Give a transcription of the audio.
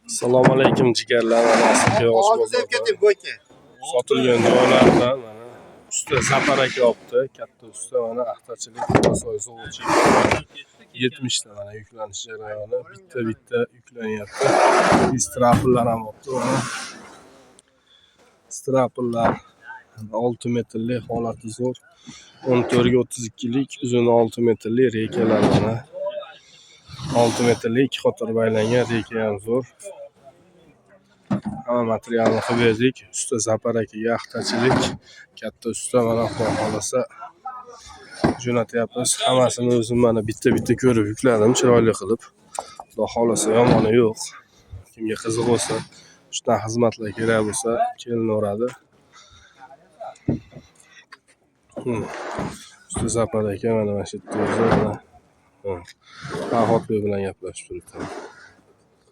Assalomu alaykum, jigarlar. Mana Asaka yog'och Og'zingizga bozorida keting, bo'yka. Sotilgan joylardan mana usta Zafar aka olibdi. Katta usta, mana axtachilik, Quvasoy zavod 70 ta mana yuklanish jarayoni bitta bitta yuklanyapti. Straplar ham olibdi mana. Straplar 6 metrli, holati zo'r. 14 ga 32 lik uzuni 6 metrli reykalar mana. 6 metrli ikki qator baylangan reyka ham zo'r. Hamma materialni qilib berdik. Usta Zafar akaga, axtachilik katta usta, mana xudo xohlasa jo'natyapmiz. Hammasini o'zim mana bitta bitta ko'rib yukladim chiroyli qilib. Xudo xohlasa yomoni yo'q. Kimga qiziq bo'lsa, shundan xizmatlar kerak bo'lsa, kelinaveradi. Usta Zafar aka mana shu yerda o'zi mana. Farhodbek bilan gaplashib turibdi.